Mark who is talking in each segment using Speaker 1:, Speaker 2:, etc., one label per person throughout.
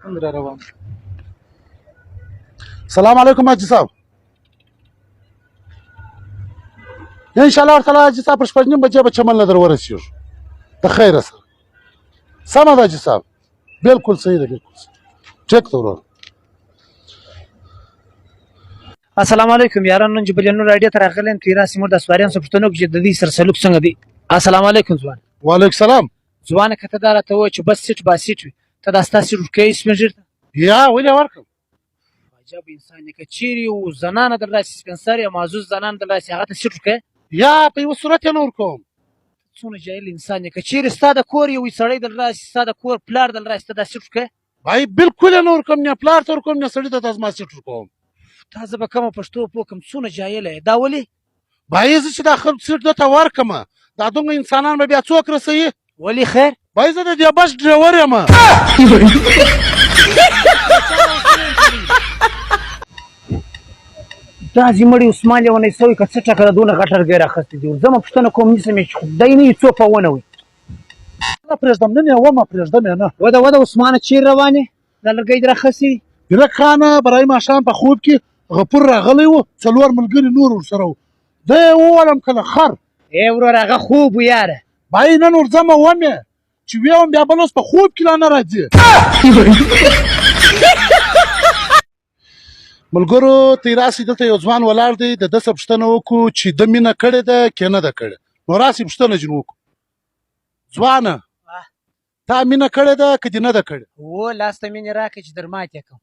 Speaker 1: تند را روان.
Speaker 2: سلام علیکم حاجي صاحب. ان شاء الله تعالی حاجي صاحب پر 6:30 بجې به چمن له در ورسېږو د خیره سره. سمه ده حاجي صاحب، بالکل صحیح ده، بالکل صحیح. ټیک ده ورور.
Speaker 3: السلام علیکم یاران، نن جبل نور راډیو ته راغلی یم. تیرا سیمور د سواریان څخه پوښتنه وکړو چې د دې سره سلوک څنګه دی. السلام علیکم ځوان.
Speaker 2: وعلیکم سلام.
Speaker 3: ځوانه، که ته دا راته ووایې چې بس سیټ با سیټ وي، ته دا ستا سیټ ورکوې سپین ږیري ته؟
Speaker 2: یا، ولې ورکړم؟
Speaker 3: عجب انسان یې. که چیرې یو زنانه در راسي، سپین سرې یا معزوز زنانه در راسي، هغه ته سیټ ورکوې؟
Speaker 2: یا، په یوه صورت یې نه ورکوم.
Speaker 3: څونه جاهل انسان یې. که چیرې ستا د کور یو سړی در راسي، ستا د کور پلار در راسي، ته دا سیټ ورکوې؟
Speaker 2: بای، بالکل یې نه ورکوم. نه پلار ته ورکوم، نه سړي ته دا زما سیټ ورکوم.
Speaker 3: تا زه به کومه پښتو پوه کړم؟ څونه جاهل یې، دا ولې؟
Speaker 2: بای، زه چې دا خپل سیټ ده ته ورکم، دا دومره انسانان به بیا څوک رسوي؟
Speaker 3: ولې خیر؟
Speaker 2: بای، زه د دې بس ډریور یم.
Speaker 3: دا زمړی عثمان لیونی سوی که څه ټکه ده، دونه غټ لرګی راخستی دی. ورځمه پوښتنه کوم، نیسم یې چې خدای نه وي څو په ونه وي.
Speaker 2: نه پرېږدم، نن یې ومه پرېږدم یې نه.
Speaker 3: وده وده عثمانه، چیرې روان یې؟ دا لرګی دې راخستی دی.
Speaker 2: بیرک خانه، برای ماښام په خوب کې غفور راغلی و، څلور ملګري نور ورسره وو. دی یې وولم کله خر.
Speaker 3: ای وروره، هغه خوب و یاره.
Speaker 2: بای، نن ورځمه وم یې چې ویوم، بیا بل اوس په خوب کې لا نه راځي. ملګرو تی راسي، دلته یو ځوان ولاړ دی، د ده څخه پوښتنه وکړو چې ده مینه کړې ده که نه ده کړې. نو راسي پوښتنه ځینې وکړو. ځوانه، تا مینه کړې ده که دې نه ده کړې؟
Speaker 3: و لاس ته مینې راکړه چې در مات یې کړم.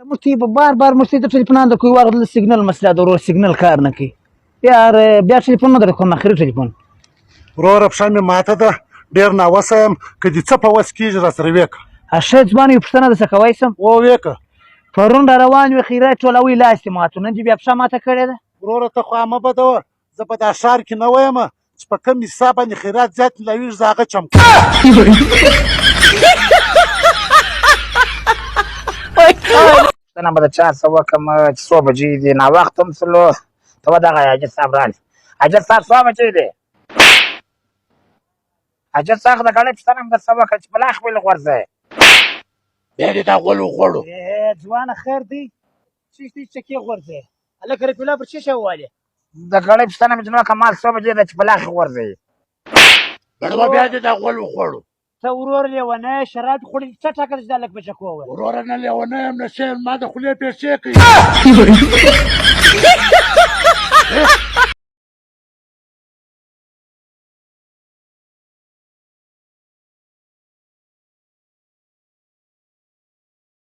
Speaker 3: موږ ته په بار بار موږ ته د ټلیفونان د کوی ورغله. سیګنل مسله ده ورور، سیګنل کار نه کوي یار. بیا ټلیفون نه در کوم، اخري ټلیفون.
Speaker 2: وروره، پښه مې ماته ده، ډېر ناوسه یم، که دې څه په وس کېږي را سره ویې کړه.
Speaker 3: ښه ځوان، یو پوښتنه درڅخه کوی سم؟
Speaker 2: و ویې کړه.
Speaker 3: پرون را روان وې، خیرات ټولوي، لاس دې مات و، نن دې بیا پښه ماته کړې ده.
Speaker 2: وروره، ته خوا مه بدوه، زه په دا ښار کې نه وایم چې په کوم حساب باندې خیرات زیات ملاویږي، زه هغه چم کوم.
Speaker 4: پوښتنه به د چا څه وکړم چې څو بجې دي؟ ناوخته هم سلو. ته به دغه حاجي صاحب راغلی. حاجي صاحب، څو بجې دي؟ حاجي صاحب، د ګړۍ پوښتنه هم درڅه وکړه چې بلا خپل غورځې.
Speaker 2: بیا دې دا غول وخوړو.
Speaker 3: ځوانه، خیر دی؟ څه دې چکې غورځې؟ هلکه، رفیع پر څه شی ووالې؟
Speaker 4: د ګړۍ پوښتنه مې چې نو کمال څو بجې ده چې بلاخې غورځې؟
Speaker 2: بړوه، بیا دې دا غول وخوړو.
Speaker 3: ته ورور لیونی، شراب خوړلي، څه ټکه چې دا لږ په چکو وویل؟
Speaker 2: وروره، نه لیونی یم نه شی یم، ما د خولې پیسې کوي.